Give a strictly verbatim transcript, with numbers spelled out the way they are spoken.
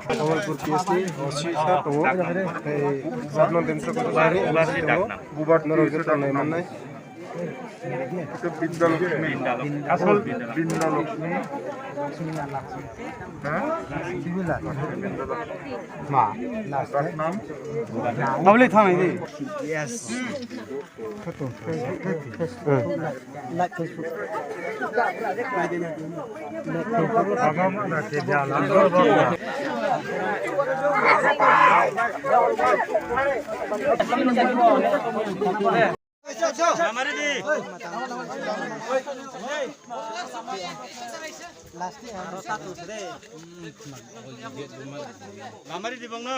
Kamalpur P S ni O C sir tongo, tei Jagnan Densra Kothari M C tongo, norok joto nai mannai. Asol Bindalokmi. Abole thang di. Yes. Lamari di bongno.